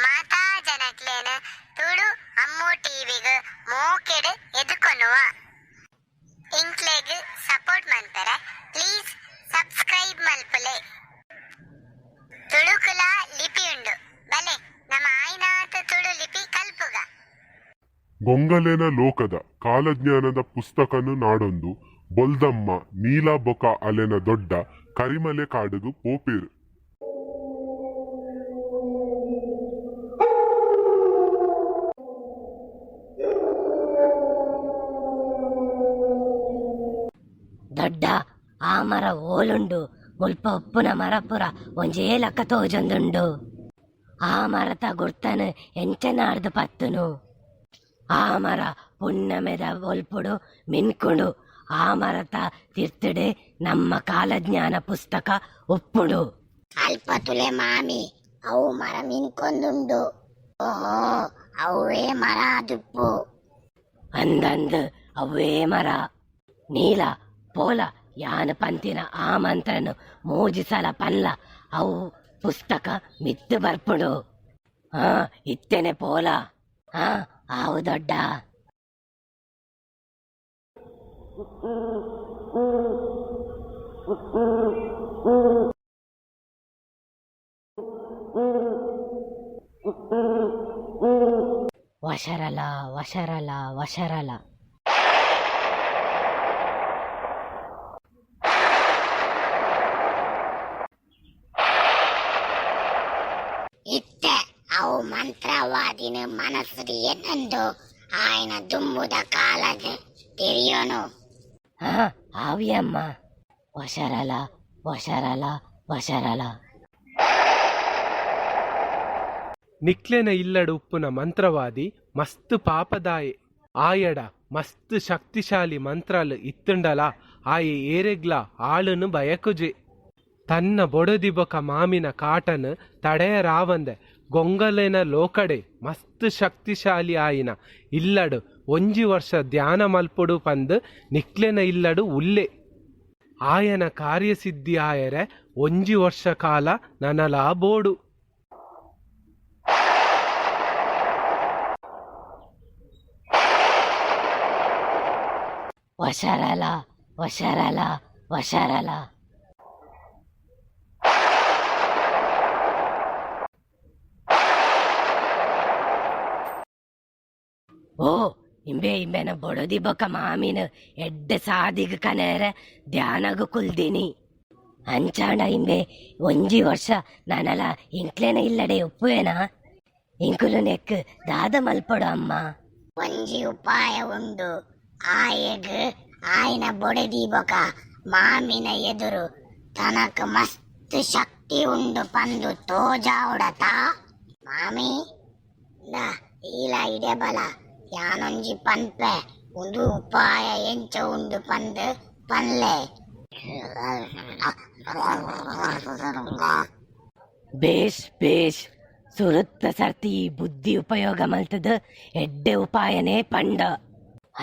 ಮಾತಾ ಜನಕ್ಲೆನ್ ತುಳು ಅಮ್ಮು ಟಿವಿಗ್ ಮೋಕೆಡ್ ಎದುಕೊನುವ. ಎಂಕ್ಲೆಗ್ support ಮನ್ಪೆರೆ please subscribe ಮಲ್ಪುಲೆ. ತುಳುಕುಲ ಲಿಪಿ ಉಂಡು, ಬಲೆ ನಮ ಆಯಿನಾತ್ ತುಳು ಲಿಪಿ ಕಲ್ಪುಗ. ಗೊಂಗಲೆನ ಲೋಕದ ಕಾಲಜ್ಞಾನದ ಪುಸ್ತಕನ್ ನಾಡೊಂದು ಬೊಲ್ದಮ್ಮ ನೀಲ ಬೊಕ ಅಲೆನ ದೊಡ್ಡ ಕರಿಮಲೆ ಕಾಡುಗು ಪೋಪೆರ್. ದೊಡ್ಡ ಆ ಮರ ಓಲುಂಡು? ಮುಲ್ಪ ಉಪ್ಪುನ ಮರ ಪೂರ ಒಂಜೇ ಲಕ್ಕ ತೋಜೊಂದುಂಡು. ಆ ಮರತ ಗುರ್ತನ್ ಎಂಚ ನಾಡ್ದ್ ಪತ್ತುನು? ಆ ಮರ ಪುಣ್ಣಮೆದ ಬೊಲ್ಪುಡು ಮಿನ್ಕುಂಡು. ಆ ಮರತ ತಿರ್ತುಡೆ ನಮ್ಮ ಕಾಲಜ್ಞಾನ ಪುಸ್ತಕ ಉಪ್ಪುಂಡು. ಅಲ್ಪ ತುಲೆ ಮಾಮಿ, ಅವು ಮರ ಮಿನ್ಕೊಂದುಂಡು. ಓಹೋ, ಅವ್ವೇ ಮರ ಆದುಪ್ಪು. ಅಂದಂದ್, ಅವ್ವೇ ಮರ. ನೀಲ, ಪೋಲ, ಯಾನ್ ಪಂತಿನ ಆ ಮಂತ್ರನ್ ಮೂಜಿ ಸಲ ಪನ್ಲ, ಅವು ಪುಸ್ತಕ ಮಿತ್ತ್ ಬರ್ಪುಂಡು. ಹಾ, ಇತ್ತೆನೆ ಪೋಲ. ಹಾ, ಆವು ದೊಡ್ಡ. ವಶರಲ ವಶರಲ ವಶರಲ. ಇತ್ತೆ ಅವು ಮಂತ್ರವಾದಿನ ಮನಸ್ಸು ಎನ್ನಂದು ಆಯನ ದುಂಬುದ ಕಾಲದ ತೆರಿಯೋನು. ಹಾ, ಆವಿಯಮ್ಮ. ವಶರಲ ವಶರಲ ವಶರಲ. ನಿಕ್ಲೆನ ಇಲ್ಲಡ್ ಉಪ್ಪುನ ಮಂತ್ರವಾದಿ ಮಸ್ತ್ ಪಾಪದಾಯೆ. ಆಯಡ ಮಸ್ತ್ ಶಕ್ತಿಶಾಲಿ ಮಂತ್ರಲು ಇತ್ತ್ಂಡಲ ಆಯೆ ಏರೆಗ್ಲಾ ಆಳುನು ಬಯಕುಜೆ. ತನ್ನ ಬೊಡದಿ ಬೊಕ ಮಾಮಿನ ಕಾಟನ್ ತಡೆಯರಾವಂದೆ ಗೊಂಗಲೆನ ಲೋಕಡೆ ಮಸ್ತ್ ಶಕ್ತಿಶಾಲಿ ಆಯಿನ ಇಲ್ಲಡ್ ಒಂಜಿ ವರ್ಷ ಧ್ಯಾನ ಮಲ್ಪೊಡು ಪಂದ್ ನಿಕ್ಲೆನ ಇಲ್ಲಡ್ ಉಲ್ಲೆ. ಆಯನ ಕಾರ್ಯಸಿದ್ಧಿ ಆಯೆರೆ ಒಂಜಿ ವರ್ಷ ಕಾಲ ನನಲಾ ಬೋಡು. ವಶರಲ ವಶರಲ ವಶರಲ. ಓ, ಇಂಬೆ ಇಂಬೆನ ಬೊಡದಿ ಬೊಕ ಮಾಮಿನ ಎಡ್ಡೆ ಸಾದಿಗ್ ಕನೇರೆ ಧ್ಯಾನಗ್ ಕುಲ್ದಿನಿ. ಅಂಚಾಂಡ ಇಂಬೆ ಒಂಜಿ ವರ್ಷ ನನಲ ಇಂಕ್ಲೆನ ಇಲ್ಲಡೆ ಉಪ್ಪುವೇನಾ? ಇಂಕುಲು ನೆಕ್ ದಾದ ಮಲ್ಪೊಡು ಅಮ್ಮ? ಒಂಜಿ ಉಪಾಯ ಉಂಡು. ಆಯಗ್ ಆಯನ ಬೊಡೆದಿ ಬೊಕ ಮಾಮಿನ ಎದುರು ತನಕ್ ಮಸ್ತ್ ಶಕ್ತಿ ಉಂಡು ಪಂದು ತೋಜಾವಡತ? ಮಾಮಿ, ಇಂದಾ ಈಲ ಇಡೆ ಬಲ, ಯಾನೊಂಜಿ ಪನ್ಪೆ, ಉಂದು ಉಪಾಯ ಎಂಚ ಉಂಡು ಪಂದ್ ಪನ್ಲೆ. ಬೇಷ್ ಬೇಷ್, ಸುರುತ್ತ ಸರ್ತಿ ಈ ಬುದ್ಧಿ ಉಪಯೋಗ ಮಲ್ತದ ಎಡ್ಡೆ ಉಪಾಯನೇ ಪಂಡ.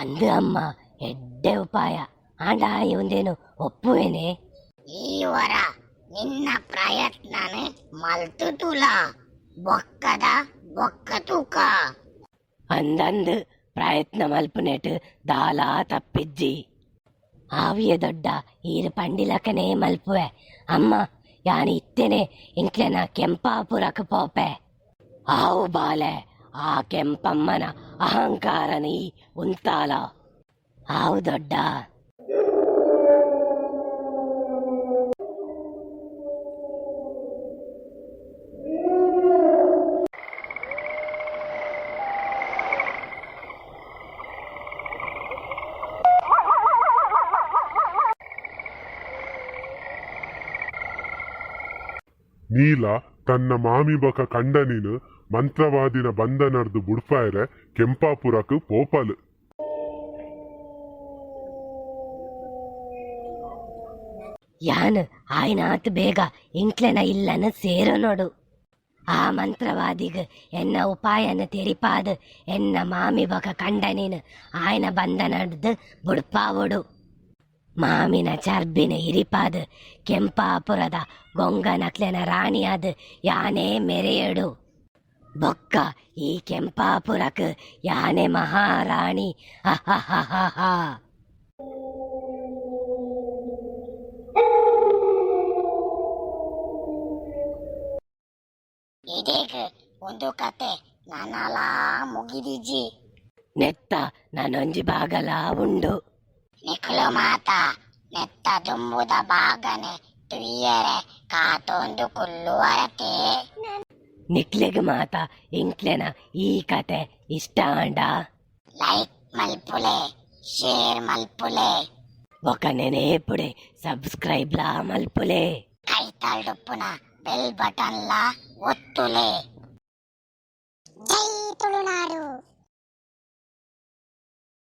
ಅಂದ್ ಅಮ್ಮ, ಎಡ್ಡೆ ಉಪಾಯ. ಆಂಡ ಉಂದೇನು ಒಪ್ಪುವೇನೆ? ಈ ವರ ನಿನ್ನ ಪ್ರಯತ್ನನ್ ಮಲ್ತು ತುಲ, ಬೊಕ್ಕದ ಬೊಕ್ಕ ತೂಕ. ಅಂದಂದ್, ಪ್ರಯತ್ನ ಮಲ್ಪುನೆಟ್ ದಾಲಾ ತಪ್ಪಿಜ್ಜಿ. ಆವಿಯ ದೊಡ್ಡ, ಈರ್ ಪಂಡಿಲಕನೇ ಮಲ್ಪುವೆ. ಅಮ್ಮ, ಯಾನ್ ಇತ್ತೆನೆ ಇಂಕ್ಲೆನ ಕೆಂಪಾಪುರಕ್ ಪೋಪೆ. ಆವು ಬಾಲೆ, ಆ ಕೆಂಪಮ್ಮನ ಅಹಂಕಾರನ ಈ ಉಂತಾಲ. ಆವು ದೊಡ್ಡ. ನೀಲ ತನ್ನ ಮಾಮಿ ಬೊಕ ಕಂಡನಿನ್ ಮಂತ್ರವಾದಿನ ಬಂಧನರ್ದ್ ಬುಡ್ಪಾಯೆರೆ ಕೆಂಪಾಪುರಕ್ ಪೋಪಲ್. ಯಾನ್ ಆಯ್ನಾತ್ ಬೇಗ ಇಂಕ್ಲೆನ ಇಲ್ಲನ್ ಸೇರೊನೊಡು. ಆ ಮಂತ್ರವಾದಿಗ್ ಎನ್ನ ಉಪಾಯನ್ ತೆರಿಪಾದ್ ಎನ್ನ ಮಾಮಿ ಬೊಕ ಕಂಡನಿನ್ ಆಯ್ನ ಬಂಧನಡ್ದ್ ಬುಡ್ಪಾವೊಡು. ಮಾಮಿನ ಚರ್ಬಿನ್ ಇರಿಪಾದ್ ಕೆಂಪಾಪುರದ ಗೊಂಗನಕ್ಲೆನ ರಾಣಿಯಾದ್ ಯಾನೇ ಮೆರೆಯೊಡು. ಬೊಕ್ಕ ಈ ಕೆಂಪಾಪುರಕ್ ಯಾನೆ ಮಹಾರಾಣಿ. ಹಹಹಹಹ. ಇಡೀಗ ಒಂದು ಕತೆ ನನಲಾ ಮುಗಿದಿಜಿ. ನೆತ್ತ ನಾನೊಂಜಿ ಭಾಗಲ ಉಂಡು. ನಿಕ್ಲು ಮಾತ ನೆತ್ತ ದುಂಬುದ ಬಾಗನೆ ತುಯ್ಯರೆ ಕಾತೊಂದು ಕುಲ್ಲುವರತೆ? ನಿಕ್ಲೆಗ್ ಮಾತ ಇಂಕ್ಲೆನ ಈ ಕತೆ ಇಷ್ಟ ಆಂಡ ಲೈಕ್ ಮಲ್ಪುಲೆ, ಶೇರ್ ಮಲ್ಪುಲೆ. ಬೊಕ ನೆನೇಪುಡೆ ಸಬ್ಸ್ಕ್ರೈಬ್ ಲಾ ಮಲ್ಪುಲೆ. ಕೈತಾಲ್ಡುಪ್ಪುನ ಬೆಲ್ ಬಟನ್ ಲಾ ಒತ್ತುಲೆ. ಜೈ ತುಳುನಾಡು.